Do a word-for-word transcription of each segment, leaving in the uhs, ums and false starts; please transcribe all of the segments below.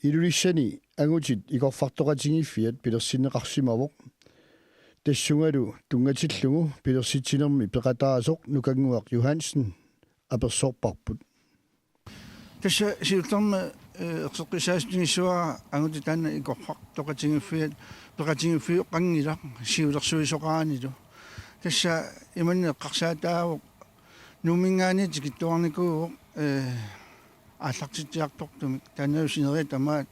Ilulissani angutit ikorfartoqatigiiffiat pilersinneqarsimavoq. Tassungalu tunngatillugu pilersitsinermi peqataasoq Nukannguaq Johansen apersorparput. Tassa siullermik, eh, erseqqissaatigissavara angutit taanna ikorfartoqatigiiffiat peqatigiiffioqanngilaq siulersuisoqaranilu. Tassa imanna eqqarsaataavoq Nuumminngaanniit tikittuarnikuuvoq, eh, aallartitsiartortumik. Taanna sineriak tamaat,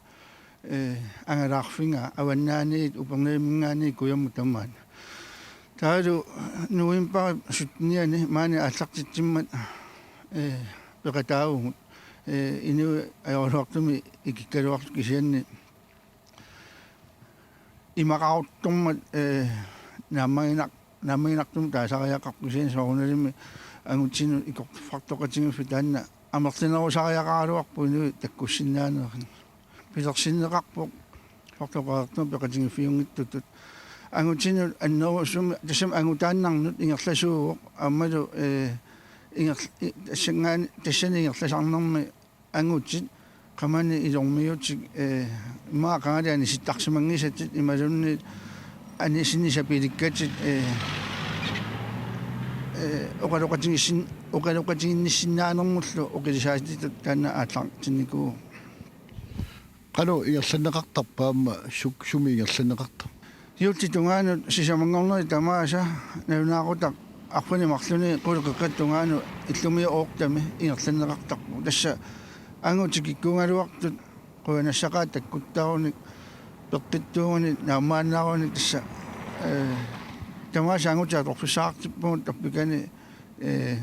eh, angalaarfigaa, Avannaaniit Upernavimminngaanniit kujammut tamaat. Taavalu novembarip syttenianni maani aallartitsimmat, eh, peqataavugut, eh, inuit ajoraluartumik ikikkaluartut kisianni imaqaruttormat, eh, naammaginaq-, naammaginartumik taasariaqarpoq kisianni soorunalimi angutinut ikorfartoqatigiiffik taanna amerlanerusariaqaraluarpoq inuit takkussinnaanerat. Pilersinneqarpoq soorlu oqareertumik peqatigiiffiunngitsutut. Angutinut annerusumik tassami angutaannarnut ingerlasuuvoq aammalu, eh, ingerl-, i-, tassanngaanniit, tassani ingerlasarnermi angutit qamani ilormiutik, eh, immaqa qangali anisittarsimanngisatit imaluunniit anisinnik sapilikkatit, eh, eh, oqaloqatigissin-, oqaloqatiginnissinnaanermullu oqilisaatitut taanna aallartinnikuuvoq. Qanoq ingerlanneqartarpa aamma suk-, sumi ingerlanneqartarpa? Juullip tungaanut sisamanngornerit tamaasa nalunaaqutaq arfineq-marlunut qulit qeqqata tungaanut illumiit ottemi ingerlanneqartarpoq. Tassa angutit kikkuugaluartut qujanassaqaat takkuttarunik, peqqittuuganik, naammaannarunik tassa, eh, tamaasa angutit atorfissaqartippugut tappikani, eh,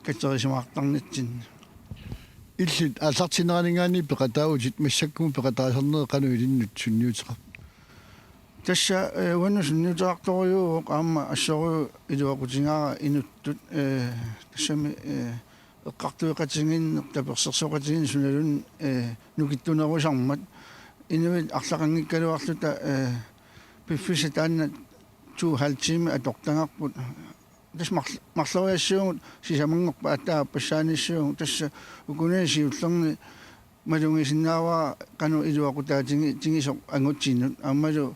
katerisimaartarnitsinni. Illit aallartinneraninngaanniit peqataavutit massakkumut peqataasarnerit qanoq ilinnut sunniuteqarpa? Tassa, eh, uannut sunniuteqartorujuuvoq aamma assorujuk iluaqutigaara inuttut, eh, tassami, eh, eqqartueqatigiinneq, tapersersoqatigiinneq sunaluunniit, eh, nukittunerusarmat. Inuit arlaqanngikkaluarluta, eh, piffissaq taanna to halv time atortagarput. Tassa marl-, marloriassiugut sisamanngorpat aatsaat aappassaanissuugut. Tassa ukuninnga siullerni malugisinnaavara qanoq iluaqutaatigi-, tigisoq angutinut. Aammalu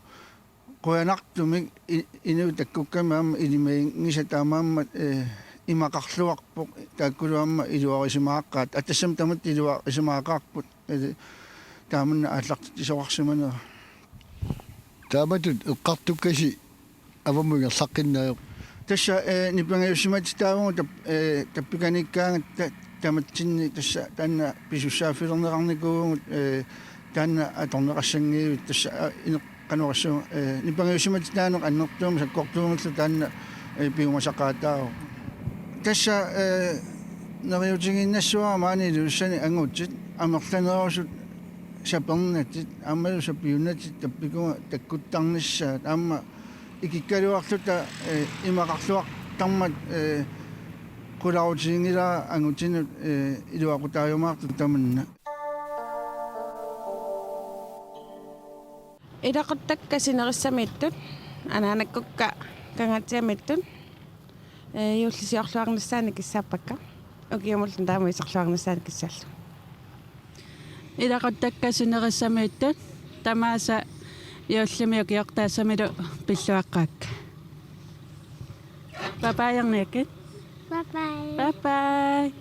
qujanartumik i-, inuit takkukkamik aamma ilimaginngisat taamaammat, eh, imaqarluarpoq taakkulu aamma iluarisimaaqaat. Aa, tassami tamatta iluarisimaaqaarput. Eli taamanna aallartitsisoqarsimanera. Taamatut eqqartukkasi avammut ingerlaqqinnaajuk? Tassa, eh, nipangiussimatitaavugut tap-, eh, tappikaniikkaangatta tamatsinni tassa taanna pisussaaffilerneqarnikuuvugut, eh, taanna atorneqassanngivit tassa, ah, ineq-, qanoq oqassaanga, eh, nipangiussimatitaaneq annertuumik sakkortuumillu taanna, eh, piumasaqaataavoq. Tassa, eh, neriuutigiinnassavara maani Ilulissani angutit amerlanerusut sapernatit aammalu sapiunnatit tappikunga takkuttarnissaat aamma ikikkaluarluta, eh, imaqarluartarmat, eh, qularutiginngilara angutinut, eh, iluaqutaajumaartut tamanna. Ilaquttakka sinerissamiittut, anaanakkukka kangaatsiamiittut, eh, juullisiorluarnissaannik kissaappakka. Ukiumullu taama iserluarnissaannik kissaallugu. Ilaquttakka sinerissamiittut, tamaasa juullimi ukiortaassamilu pilluaqqaakka. Bye bye, Arniakki. Bye bye. Bye bye.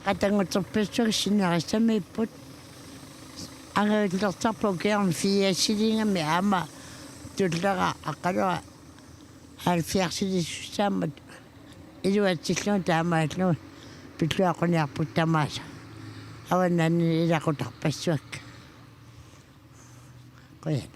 Qatannguterpassuit sinerissamiipput. Angajullertarput ukiorni firsiliigamik aamma tullera aqqalora halvfjerdsilissussaammat iluatsillugu taamaallugu pilluaqquniarput tamaasa. Avannaani ilaqutarpassuakka. Qujanaq.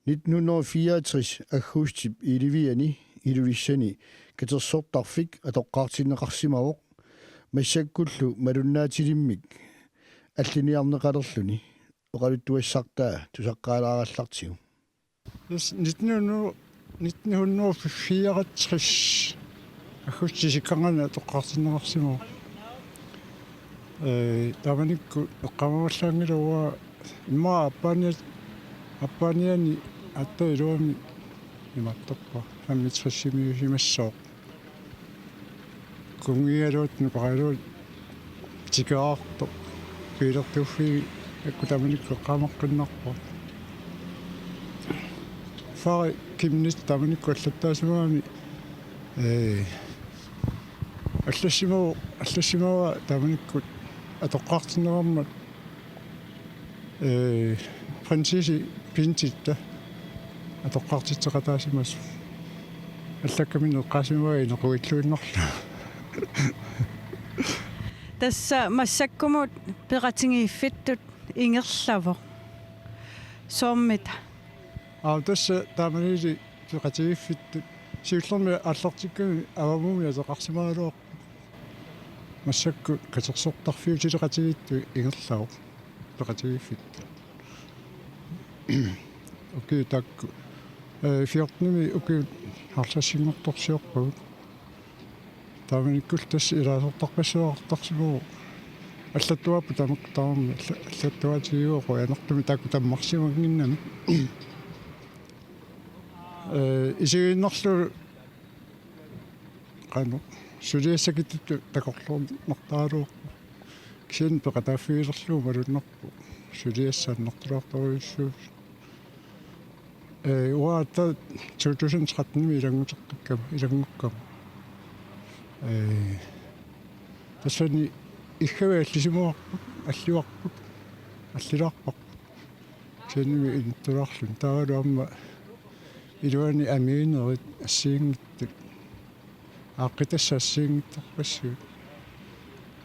Nitten hundrede og fireogtres aggustip elleve-ani Ilulissani katersortarfik atoqqaartinneqarsimavoq, massakkullu malunnaatilimmik alliniarneqalerluni oqaluttuassartaa tusaqqaalaarallartigu. Yes, nitten hundrede, nitten hundrede og fireogtres aggustip isikkoqarnani atoqqaartinneqarsimavoq. Ee, taamanikkut eqqaamallaanngilara immaqa aappaani-, aappaanianni aatsaat iluamik imaattorpa femogtresimiusimassooq. Kunngigaluat nukaraluat tikeraartoq. Biilertuuffiit akku taamanikkut eqqaamaqqinnarpara. Fari Kimnit taamanikkut allattaasimagami, ee, allassimava, allassimava taamanikkut atoqqaartinneqarmat, ee, Francis Pintitta atoqqaartitseqataasimasoq. Allakkaminnik eqqaasimavaa inequgilluinnarlugu. Tassa massakkumut peqatigiiffittut ingerlavoq. Soommita? Aa, tassa taamaniili peqatigiiffittut siullermik aallartikkami avammumik ateqarsimagaluarput. Massakkut katersortarfiutileqatigiittut ingerlavoq peqatigiiffittut. Ukiut taakku, ee, fjortenimi ukiut halvtredsinngortorsiorpagut. Taamanikkullu tassa ilaasortarpassuaqartarsimavoq. Allattuarput tamakku tamarmik alla-, allattuaatigiuvoq qujanartumik taakku tammarsimannginnami. Ee, isigiinnarlugu qanoq suliassakitut takorluuinnartaraluarpoq. Kisianni peqataaffigilerlugu malunnarpoq suliassat annertulaartorujussuusut. Ee, uanga to tusind trettenimi ilannguteqqikkama, ilanngukkama. Ee, tassani iggavit allisimavarput, allivarput, allilaarparput. Kisiannimi inuttulaarluni. Taavalu aamma iluani amiinerit assigiinngitsut. Aaqqitassat assigiinngitsorpassuit.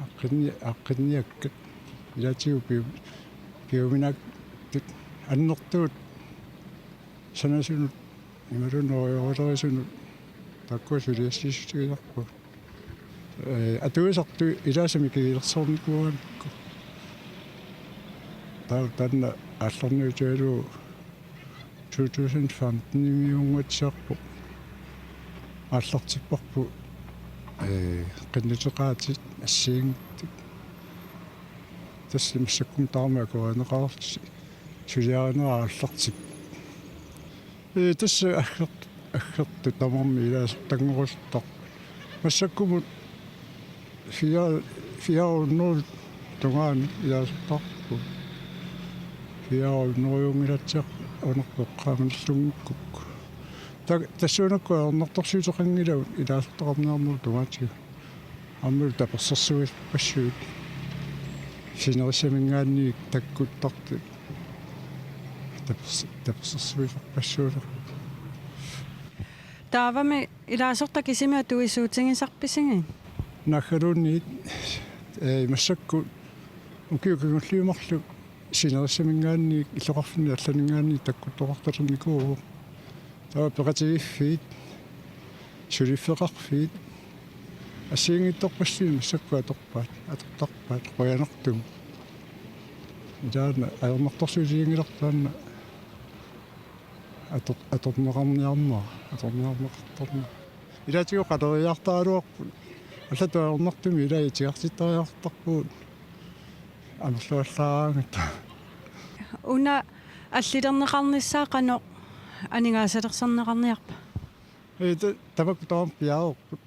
Aaqqinni-, aaqqinniakkat. Ilaatigut piu-, piuminaakkut annertuut sanasunut imaluunniit orujorulerisunut taakkua suliassissutigisarpagut. Ee, atuisartut ilaasa mikigilersornikuugamikku. Taava taanna aallarniutigalugu to tusind femtenimiunnguatsiarpoq aallartipparput, ee, qinnuteqaatit assigiinngitsut. Tassa massakkut tamarmik akuerineqareersut suliarinera aallartippoq. Ee, tassa agger-, aggertut tamarmik ilaasortanngorusuttarput. Massakkumut fire, fire hundrede tungaanut ilaasortarput. Fire hundredeunngilatsiaq anerpoq qaangerlunngikkukku. Ta-, tassuunakkut ajornartorsiuteqanngilagut ilaasortaqarniarnerup tungaatigut. Aammalu tapersersuisorpassuit. Sinerissaminngaanniit takkuttartut. Tapers-, tapersersuisorpassuulerput. Taavami ilaasortat kisimi atuisuutigisarpisigit? Naaggaluunniit, ee, massakkut ukiut kingulliit marluk sinerissaminngaanniit illoqarfinni allaninngaanniit takkuttoqartalernikuuvoq. Taava peqatigiiffiit, suliffeqarfiit, assigiinngitsorpassuit massakkut atorpaat, atortarpaat, qujanartumik. Ilaana ajornartorsiutiginngilarput taanna ator-, atorneqarniarnera, atorniarneqartarnera. Ilaatigut qaleriiaartaraluarput, allatut ajornartumik ilai itigartittariaqartarpugut amerluallaaraangatta. Una allilerneqarnissaa qanoq aningaasalersorneqarniarpa? Ee, ta-, tamakku tamarmik piareerput,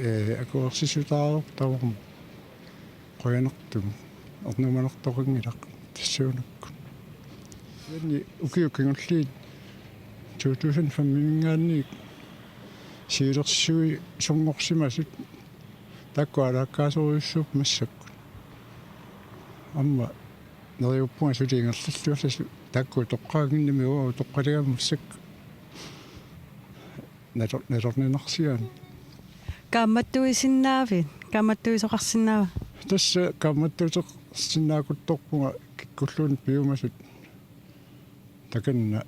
ee, akuersissutaavoq tamarmik qujanartumik, ernumanartoqanngilaq tassuunakkut. Kisianni ukiut kingulliit to tusind femiminngaanniit siulersuisunngorsimasut taakku alaakkaasorujussuupput massakkut. Aamma neriuppunga suli ingerlalluassasoq taakku utoqqaannginnami uanga utoqqaligamma massakkut. Nalo-, nalorninarsiaani. Kaammattuisinnaavit? Kaammattuisoqarsinnaava? Tassa kaammattuuteqarsinnaakuttorpunga kikkulluunniit piumasut takanna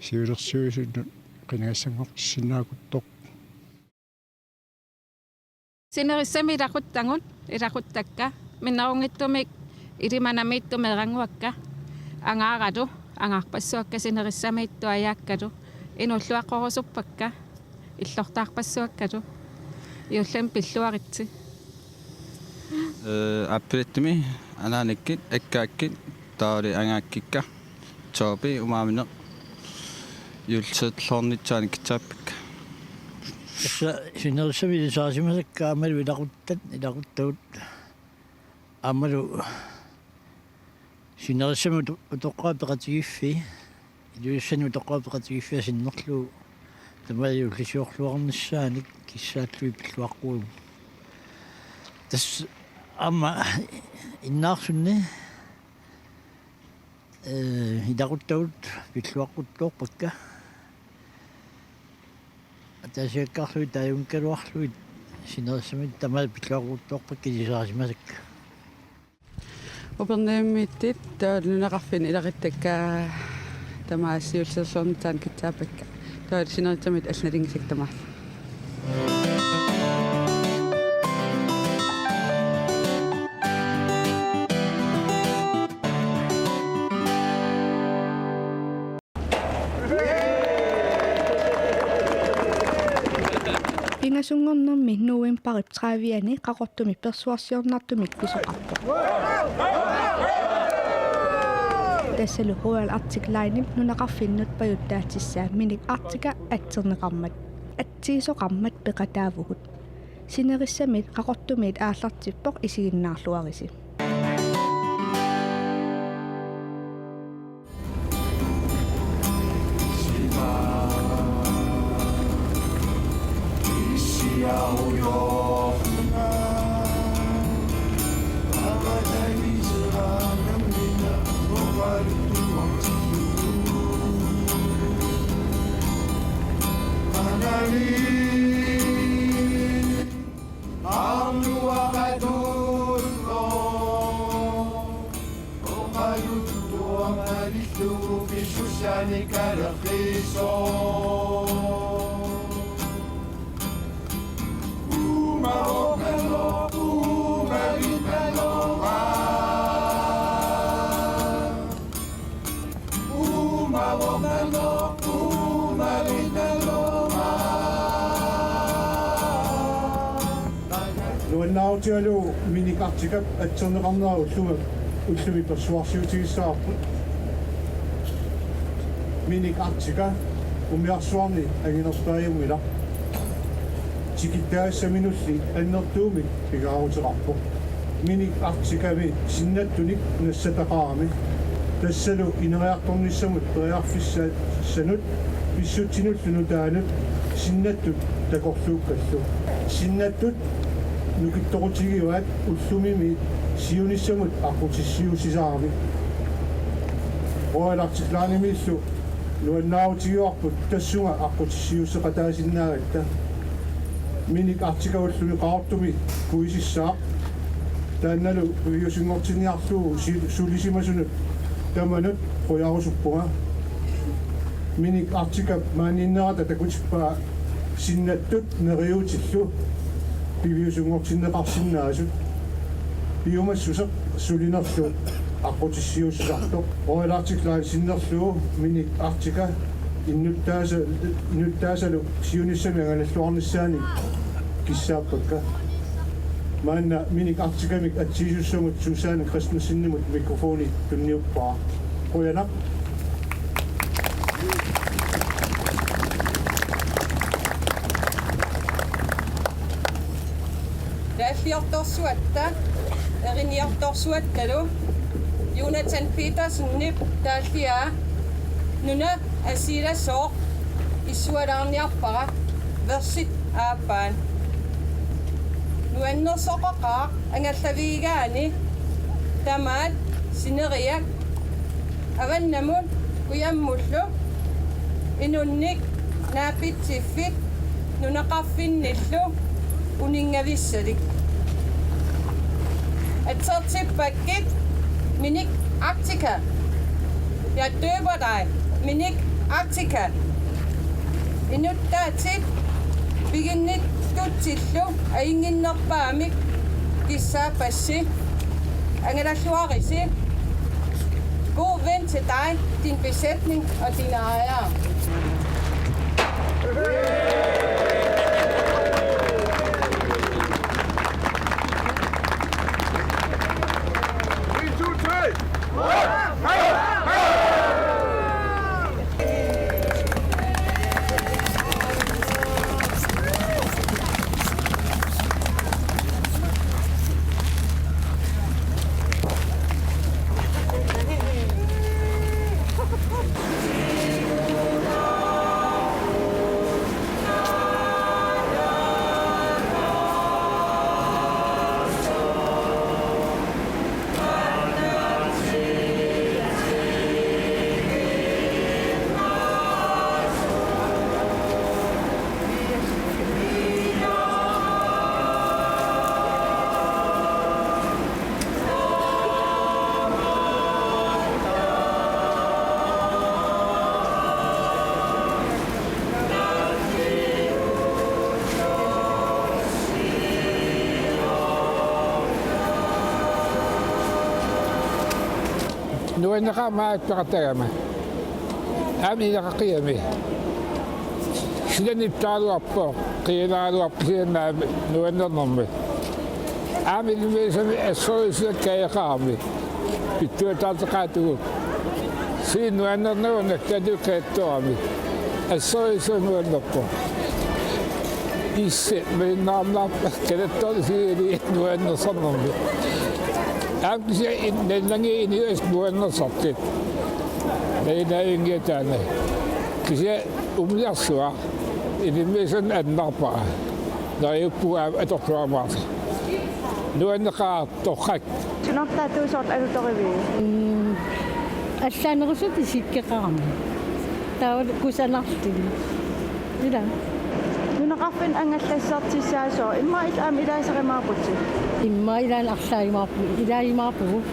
siulersuisunnut qinigassanngortissinnaakuttorpoq. Sinerissami ilaquttagut, ilaquttakka, minnerunngitsumik Ilimanamiittumik meerannguakka, angaaralu, angaarpassuakka sinerissamiittut ajaakkalu, inuulluaqqorusuppakka, illortaarpassuakkalu, juullimi pilluaritsi. Ee, appilittumi anaanakkit, akkaakkit, taavalu angaakkikka, Toobi Umaamineq. juullisasorluarnitsaanut kissaappakka. Tassa sinerissami ilisarisimasakka aammalu ilaquttat, ilaquttat. Aammalu sinerissami uto-, utoqqaat peqatigiiffii, Ilulissani utoqqaat peqatigiiffiat sinnerlugu tamaasa juullisiorluarnissaanik kissaallugit pilluaqquuvugut. Tassa aamma Innaarsunni, ee, ilaquttagut pilluaqquttoorpakka. Ataasiakkaarlugit taajunngikkaluarlugit sinerissami tamaasa pilluaqquttoorpakka ilisarisimasakka. Upernavimmiittoq taava nunaqarfinni ilaquttakka tamaasa juullisasorluarnitsaanut kissaappakka. Taava sinerissami allat nalunngisakka tamaasa. Pingasunngornermi novembarip tredivianni Qaqortumi persuarsiornartumik pisoqarpoq. Tassalu Royal Arctic Linep nunaqarfinnut pajuttaatissaa Minik Arctica atserneqarmat, atsigisoqarmat peqataavugut. Sinerissamit Qaqortumiit aallartippoq, isiginnaarluarisi. Nuannaarutigalugu Minik Arcticap atserneqarnera ullumi, ullumi persuarsiutigissavarput. Minik Arctica umiarsuarni anginerpaajummilaq. Tikittagassaminulli annertuumik pingaaruteqarpoq. Minik Arcticami sinnattunik nassataqarami. Tassalu ineriartornissamut periarfissaanut pissutsinullu nutaanut sinnattut takorluukkallu. Sinnattut nukittoqutigivaat ullumimi siunissamut aqqutissiuussisaramik. Royal Arctic Linemiillu nuannaarutigivarput tassunga aqqutissiuusseqataasinnaagatta. Minik Arctica ullumi Qaqortumi kuisissaaq. Taannalu piviusunngortinniarlugu si-, sulisimasunut tamanut qujarusuppunga. Minik Arcticap maaniinnerata takutippaa sinnattut neriuutillu piviusunngortinneqarsinnaasut. Piumassuseq sulinerlu aqqutissiuussisartoq. Royal Arctic Line sinnerlugu Minik Arctica innuttaasa-, innuttaasalu siunissami angalalluarnissaanik kissaappakka. Maanna Minik Arcticamik atsigisussamut Susanne Christensenimut mikrofoni tunniuppara. Qujanaq. Taalliortorsuatta, eriniortorsuattalu, Jonathan Petersenip taalliaa, Nuna Asiilasooq issualaarniarpara, versit aappaan. Nuannersoqaqaaq angallavigigaanni tamaat sineriak avannamut kujammullu inunnik naapitsiffik nunaqarfinnillu uninngavissalik. Atsertippakkit Minik Arctica. Jeg døber dig, Minik Arctica. Inuttaatit piginnittutsillu ajunnginnerpaamik kissaappassi. Angalalluarisi. God vind til dig, din besætning og dine ejere. En, to, tre. Nuanneqaaq maani peqataagama. Aamma ilaqaqiami. Silaniptaaluarpoq, qiilaluarpoq silannaami nuannernermi. Aamma ilimmiusami assorsuaq kajaqqaarami. Pittuataarteqaatigut. Sii nuannernerup nakkatigut kajattorami. Assorsuaq nuannerpoq. Issi malinnaarnarpa kajattorami siili nuannersarnermi. Aamma kisianni in-, nalunanngilaq inuit nuannersartut. Nalinginnaanngilaat taanna. Kisianni umiarsuaq ilimmiusami annerpara. Neriuppunga aamma atorluarmaartoq. Nuanneqaaq torrak. Sunartaatuusoq alutoriviuk? Mm, allaanerusutut isikkoqarami. Taava kusanartut. Ila. Nunaqarfinni angallassartussaasoq. Immaqa illit aamma ilaasarumaarputit? Immaqa ilaanni arlaajumaarpu-, ilaajumaarpugut.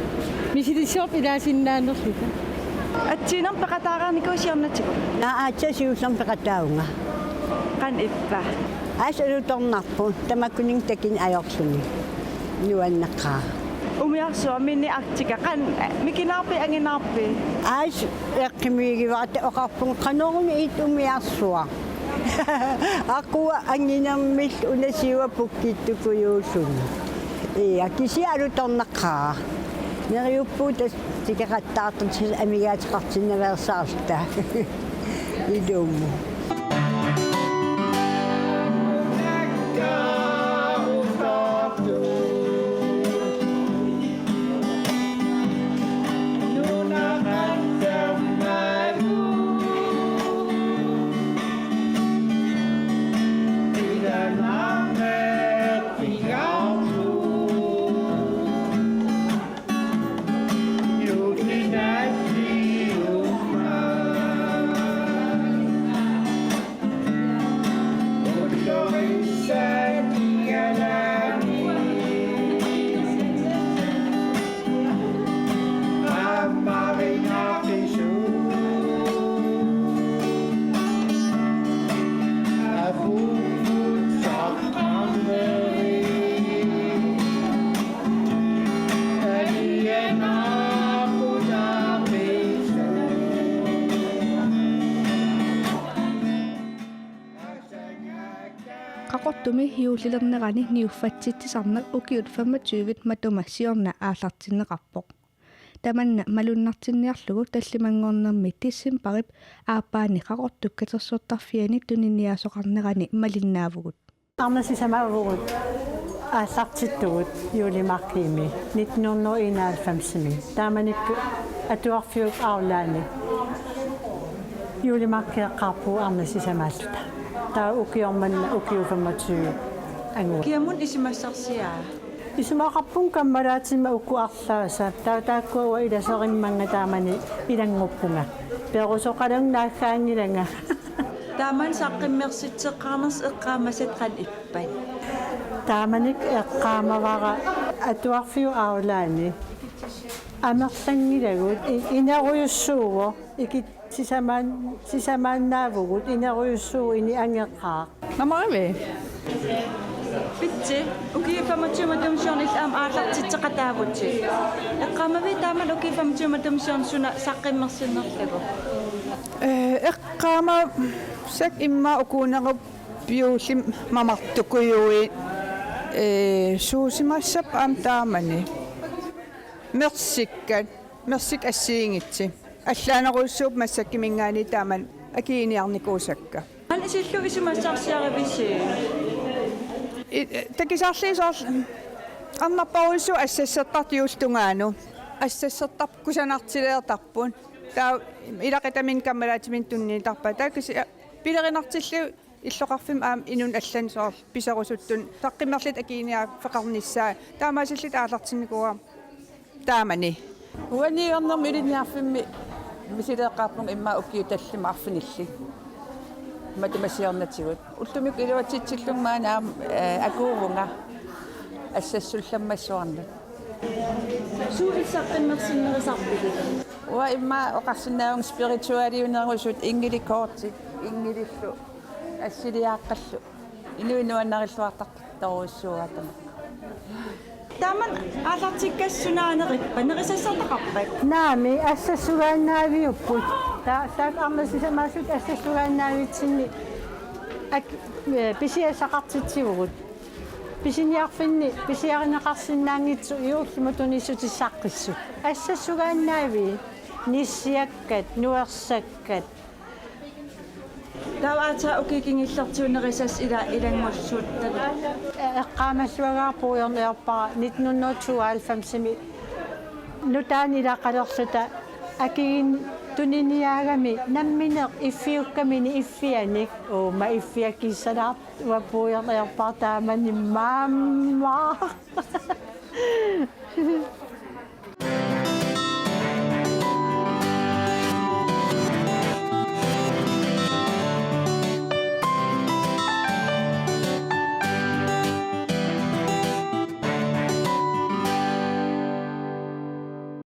Misilissuarput ilaasinnaanerluta. Atsiinermi peqataaraanikuuit siornatigut? Aa, aatsaat siullermik peqataavunga. Qanoq ippa? Assut alutornarpoq, tamakkuninnga takuneq ajorluni. Nuanneqaaq. Umiarsuaq, mini Arctica. Qanoq, mikinaarpit, anginaarpit? Assut eqqumiigivara, taava oqarpunga qanoruna ittut umiarsuaq. Aqua anginermillu una siua pukkitsukujuulluni. Ii, kisianni alutornaqaaq. Neriuppunga tassa tikeqattaartartut amigaateqartinnaveersaarluta. Ilumut. Qaqortumi juullilernerani niuffatsitsisarneq ukiut femogtyve matuma siorna aallartinneqarpoq. Tamanna malunnartinniarlugu tallimanngornermi decembarip aappaani Qaqortup katersortarfiani tuniniaasoqarnerani malinnaavugut. Arnat sisamaavugut aallartittugut juulimarkiimi nitten hundrede enoghalvfemsimi. Taamanikkut atuarfiup Aulaani juulimarkeeqqaarpugut arnat sisamaalluta. Taava ukioq manna ukiut femogtyve anguvoq. Kiamut isumassarsiaa? Isumaqarpunga kammalaatima uku arlaasa. Taava taakkua uanga ilaserimmaanga taamani ilannguppunga. Perusoqalunga naaggaanngilanga. Taamani saqqummersitseqqaarnersi eqqaamasat qanoq ippat? Taamanikkut eqqaamavara atuarfiup Aulaani amerlanngilagut, i-, inerujussuuvoq, ikit sisamaan-, sisamaannaavugut, inerujussuuvoq, ini angeqaaq. Mamarimi? Pitsi, ukiut femogtyve matuma siorna illit aamma aallartitseqataavutit. Eqqaamavit taamani ukiut femogtyve matuma siorna suna saqqummersinnerlugu? Eh, eqqaamassakka immaqa ukuunerup juullimi mamartukujuit, eh, suusimassappat aamma taamani. Mersikkat, mersikkat assigiinngitsut. Allaanerujussuupput massakkut minngaanniit taamani akiliiniarnikuusakka. Aana isillugu isumassarsiarivisi? I-, takusarlugit soorlu arnarparujussuuvoq assassortartut juullip tungaanut. Assassortarput kusanartilertarput. Taava ilaqutaminnut kammalaatiminut tunniuttarpaat. Taava kisi-, pilerinartillugu illoqarfimmi aamma inunnut allanut soorlu piserusuttunut saqqummerlutik akiliiniaffeqarnissaat. Taamaasillutik aallartinnikuuara taamani. Uaniiornermi ilinniarfimmi misileeqqaarpunga immaqa ukiut tallimat arfinillit. Matuma siornatigut. Ullumikkut iluatsitsillunga maani aamma, eh, akuuvunga assassullammassuarnut. Suut saqqummersinnerusarpigit? Uanga immaqa oqarsinnaavunga spiritualiunerusut, inngilikortit, inngilillu assiliaaqqallu. Inuit nuannarilluartartorujussuuaat tamakku. Taman aallartikkassut naanerippa, nerisassartaqarpat? Naamik, assassugaannaviupput. Ta-, taakku arnat sisamaassutut assassugaannavitsinni ak-, eh, pisiassaqartitsivugut. Pisiniarfinni pisiarineqarsinnaanngitsut juullimut tunissutissaqqissut. Assassugaannavii, nissiakkat, nuersakkat. Taava aatsaat ukiut kingullertigut nerisassat ila-, ilanngussuuttalu. Eqqaamassuagaara puigorneq ajorpara nitten hundrede tooghalvfemsimi nutaanik ilaqalerluta akigiinneq tuniniaagami nammineq iffiukkamini iffianik, uuma iffiakissalaartoq, uanga puigorneq ajorpara taamani maamma.